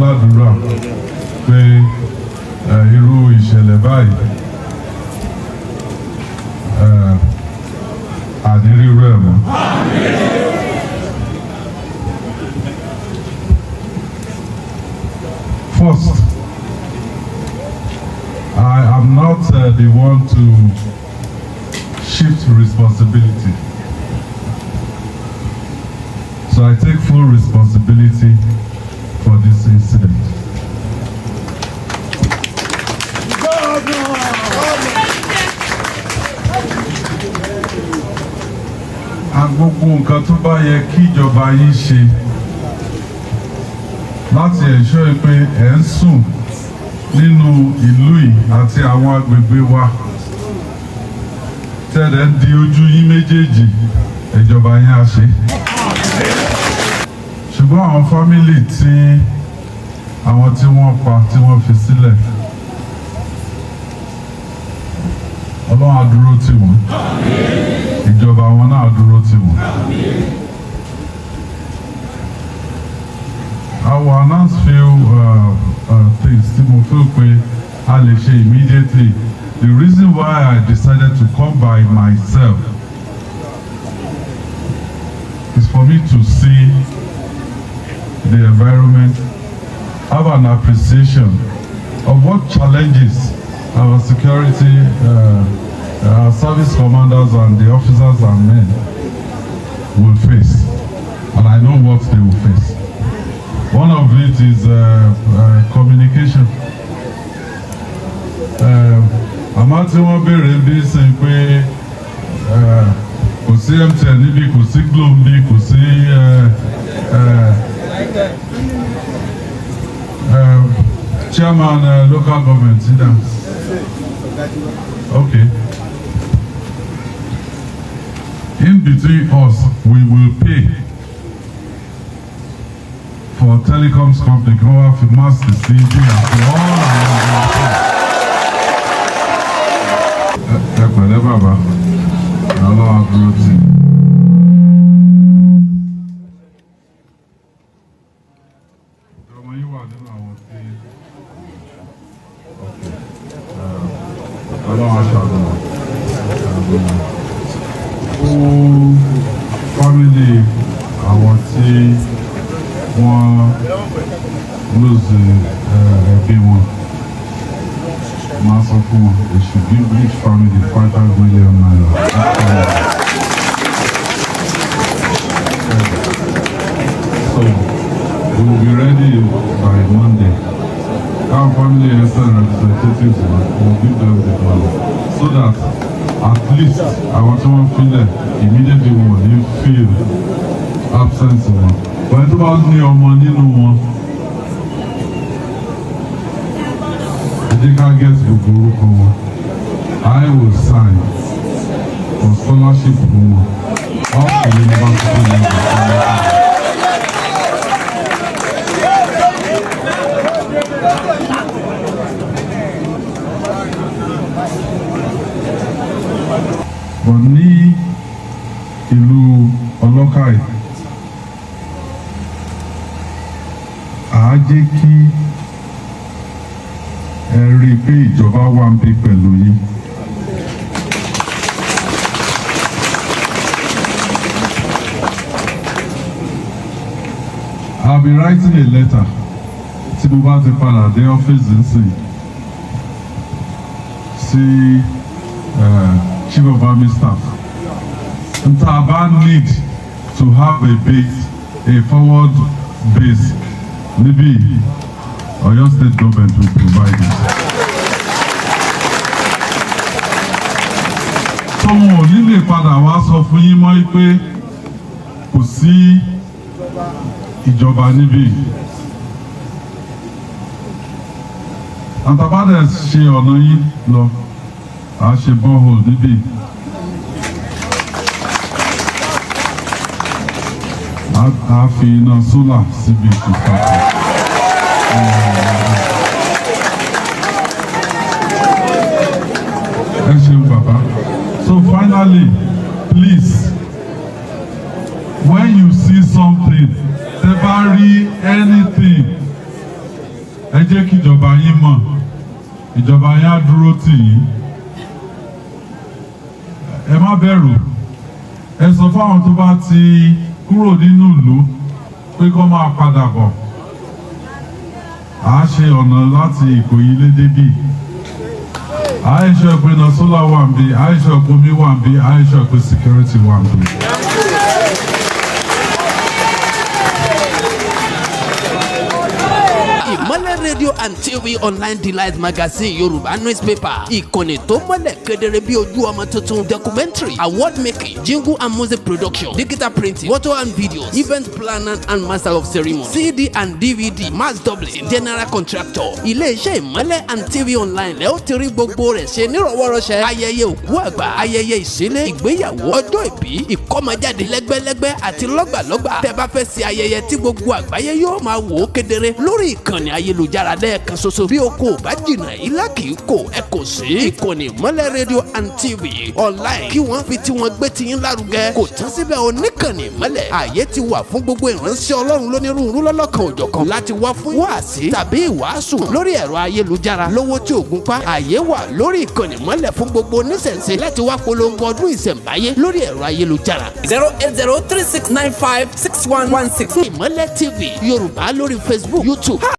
Ládùúrà pé irú ìṣẹ̀lẹ̀ báyìí, àní rírú ẹ̀ mọ́. First, I am not the one to shift responsibility. So I take full responsibility for this incident. And gbogbo nǹkan tó bá yẹ kí ìjọba yín ṣe láti ensure pé ẹ̀ ń sùn nínú ìlú yìí àti àwọn agbègbè wa, tẹ́lẹ̀ ń di ojú yín méjèèjì, ìjọba yín á ṣe. Ṣùgbọ́n àwọn family tí àwọn tí wọ́n pa, tí wọ́n fi sílẹ̀, Ọlọ́run á dúró tì wọ́n, ìjọba wọn náà á dúró tì wọ́n. I will announce few things tí mo feel pé a lè ṣe immediately. The reason why I decided to come by myself is for me to see the environment, have an appreciation of what challenges our security, our service commanders and the officers and men will face. And I know what they will face. One of it is communication. Àmọ́ tí wọ́n béèrè bí sìn pé kò sí MTN níbí, kò sí Glo níbí, kò sí chairman local government sit down. Okay. In between us, we will pay for telecoms company kí wọ́n wá fi mast sí ibi àti all our. Ẹ pẹ̀lẹ́ bàbá, Ọlọ́run á dúró tì í. Ọmọ yín wà nínú àwọn tí, okay. Ọlọ́run á ṣàánú wa. Fún family àwọn tí wọ́n lose ẹbí wọn, máa sọ fún wọn, they should give each family ₦5 million. Each family. So we will be ready by Monday. Our family and representatives will give them the money so that at least àwọn tí wọ́n filẹ̀ immediately, wọn ò ní feel absence wọn. But tó bá ní ọmọ nínú wọn, ẹ jẹ́ ká get gbogbo orúkọ wọn. I will sign for scholarship fún wọn up to university level. But ní ìlú Ọlọ́kàì, à á jẹ́ kí ẹ rí i pé ìjọba wà ń bí pẹ̀lú yín. I'll be writing a letter tí mo bá ti padà dé ọ́fíìsì nsìn sí Chief of Army Staff. Nta bá need to have a base, a forward base níbí, Ọ̀yọ́ State Government will provide it. Tó wọn ò ní lè padà wá sọ fún yín mọ́ pé kò sí ìjọba níbí. Àtàbádẹ̀ ṣe ọ̀nà yín lọ, à ṣe borehole níbí. A fi iná solar síbi ìtàkùn. Ẹ ṣeun bàbá. So finally, please, when you see something, tẹ́ bá rí anything Ẹ jẹ́ kí ìjọba yín mọ̀, ìjọba yín á dúró tì yín. Ẹ má bẹ̀rù. Ẹ sọ fáwọn tó bá ti kúrò nínú ìlú pé kó máa padà bọ̀. À á ṣe ọ̀nà láti Ìkòyí lédè bí. À á ṣe pé iná solar wà níbí, à á ṣe pé omi wà níbí, à á ṣe pé security wà níbí. Ìmọ́lẹ̀ Radio and TV Online, Delight Magazine, Yorùbá newspaper, ìkànnì tó mọ́lẹ̀ kedere bí ojú ọmọ tuntun, documentary, award making, jingle and music production, digital printing, photo and videos, event planner and master of ceremony, CD and DVD, mass doubling, general contractor. Ilé-iṣẹ́ Ìmọ́lẹ̀ and TV Online lẹ́ ó ti rí gbogbo rẹ̀ ṣe nírọ̀wọ́rọ̀ṣẹ́. Ayẹyẹ òkú àgbà, ayẹyẹ ìṣílẹ̀, ìgbéyàwó, ọjọ́ ìbí, ìkọ́mọjáde, lẹ́gbẹ́lẹ́gbẹ́ àti lọ́gbàlọ́gbà. Tẹ́ bá fẹ́ ṣe ayẹyẹ tí gbogbo àgbáyé yóò máa wò ó kedere lórí ìkànnì ayélujára lẹ́ẹ̀kan ṣoṣo, bí o kò bá jìnnà, ilá kì í kò, ẹ kò sí ìkànnì Ìmọ́lẹ̀ Radio and TV Online kí wọ́n fi tí wọ́n gbé tiyín lárugẹ. Kò tán síbẹ̀, oníkànnì Ìmọ́lẹ̀, ààyè ti wà fún gbogbo ìránṣẹ́ Ọlọ́run lónírúurú lọ́lọ́kan òjọ̀kan láti wá fún wáàsí tàbí ìwàásù lórí ẹ̀rọ ayélujára lówó tí ògùn pa. Ààyè wà lórí ìkànnì Ìmọ́lẹ̀ fún gbogbo oníṣẹ̀ṣe láti wá polongo ọdún ìṣẹ̀ǹbáyé lórí ẹ̀rọ ayélujára. 08036956116. Ìmọ́lẹ̀ TV Yorùbá lórí Facebook, YouTube.